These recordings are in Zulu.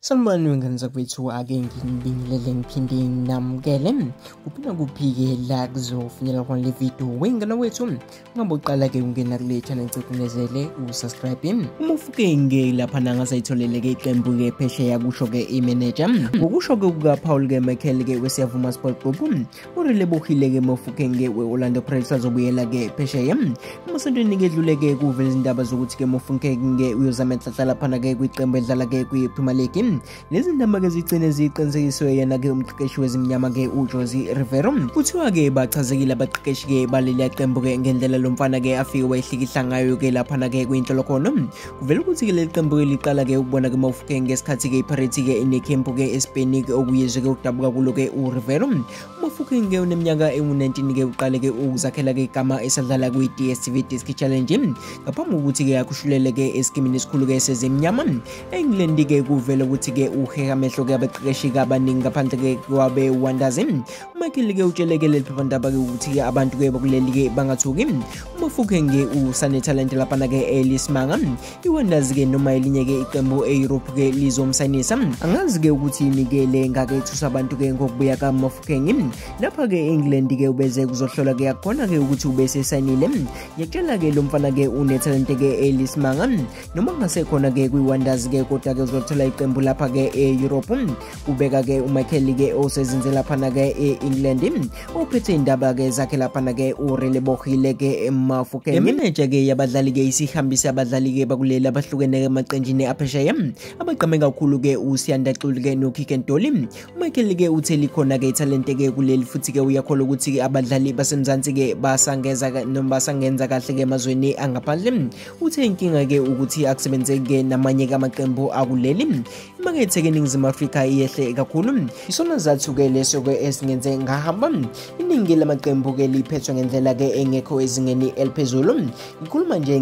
Sanibonani wengane zakwethu, ake nginibingelele ngiphinde namukele kuphi nakuphi-ke la kuzofinyelela khona le video. Wengane wethu, ungabe uqala-ke ungena kule channel, cicimezele usubscribe. Uma ufike-ke laphana ngasayitholele-ke iqembu-ke phesheya, kusho-ke imanager. Ngokusho-ke kukaPaul-ke Michael-ke weSiyavuma Sport Group, uRelebohile-ke Mofokeng-ke we-Orlando Pirates azobuyela-ke phesheya. Emasontweni-ke edlule-ke kuvela izindaba zokuthi-ke Mofokeng-ke uyozama enhlanhla laphana-ke kwiqembu edlala-ke kwi-Premier League. Lezi ndaba-ke zigcine ziqinisekisiwe yena-ke umqeqeshi wezimnyama-ke uJose Rivero. Kuthiwa-ke bachazekile abaqeqeshi-ke baleliya qembu-ke ngendlela lo mfana-ke afike wayihlikihla ngayo-ke laphana-ke kwinhlolokhono. Kuvela ukuthi-ke leli qembu-ke liqala-ke ukubona-ke Mofokeng ngesikhathi-ke iPirates-ke inekhempu-ke eSpain-ke okuyizwe-ke ukudabuka kulo-ke uRivero. uMofokeng-ke uneminyaka engu-19-ke uqale-ke ukuzakhela-ke igama esadlala kwi-DStv Diski Challenge ngaphambi kokuthi-ke akhushulele-ke esikimini esikhulu-ke sezimnyama. E-England-ke kuvela ukuthi-ke uheha amehlo-ke abaqeqeshi abaningi ngaphandle-ke kwabe Wonders. uMichael-ke utsheleke leli phephandaba-ke ukuthi-ke abantu-ke bakuleli-ke bangathuki. uMofokeng-ke usanethalente laphana-ke elisimanga. I-Wonders-ke noma elinye-ke iqembu e-Europe-ke lizomsayinisa. Angazi-ke ukuthi yini-ke le ngake ithusa abantu-ke ngokubuya kaMofokeng. Lapha-ke e-England-ke ubeze kuzohlola-ke akukhona-ke ukuthi ubesesayinile. Ngiyakutshela-ke lo mfana-ke unethalente-ke elisimanga. Noma kungasekhona-ke kwi-Wonders-ke kodwa-ke uzothola iqembu lapha-ke e-Europe. Ubeka-ke uMichael-ke osezinze laphana-ke e-England uphethe indaba-ke zakhe laphana-ke uRelebohile-ke Mofokeng. Imeneja-ke yabadlali-ke isihambise abadlali-ke bakuleli abahlukene-ke emaqenjini aphesheya abagqame kakhulu-ke uSiyanda Xulu-ke noKeagan Dolly. uMichael-ke uthe likhona-ke ithalente-ke kuleli futhi-ke uyakholwa ukuthi-ke abadlali baseMzansi-ke basangeza noma basangenza kahle-ke emazweni angaphandle. Uthe inkinga-ke ukuthi akusebenzeki-ke namanye-ke amaqembu akuleli. Imakethe-ke eNingizimu Afrika iyehle kakhulu. Isona zathu-ke leso-ke esingenze ngahamba. Iningi lamaqembu-ke liphethwe ngendlela-ke engekho ezingeni eliphezulu. Ngikhuluma nje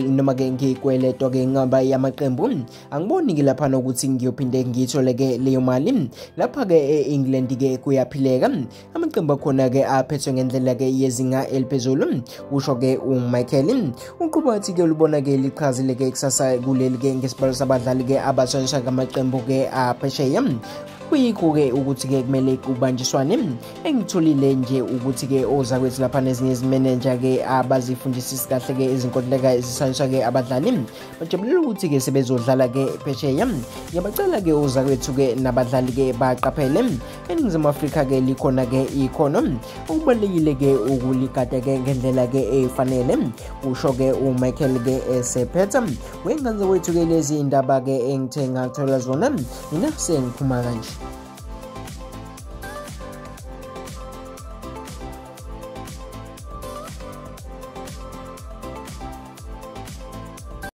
noma-ke ngikweletwa-ke ngaba yamaqembu. Angiboni-ke laphana ukuthi ngiyophinde ngiyithole-ke leyo mali. Lapha-ke e-England-ke kuyaphileka. Amaqembu akhona-ke aphethwe ngendlela-ke yezinga eliphezulu, kusho-ke uMichael. Uqhuba wathi-ke ulibona-ke lichazile-ke kusasa kuleli-ke ngesibalo sabadlali-ke abathwaliswa ngamaqembu-ke aphesheya. Kuyikho-ke ukuthi-ke kumele kubanjiswane. Engitholile nje ukuthi-ke ozakwethu lapha nezinye izimenenja-ke abazifundisisi kahle-ke izinkontileka ezisayiswa-ke abadlali bajabulela ukuthi-ke sebezodlala-ke phesheya. Ngiyabacela-ke ozakwethu-ke nabadlali-ke baqaphele. ENingizimu Afrika-ke likhona-ke ikhono, okubalulekile-ke ukuligada-ke ngendlela-ke efanele, kusho-ke uMichael-ke esephetha. Wengane wethu-ke lezi indaba-ke engithe ngathola zona, mina sengiphuma kanje.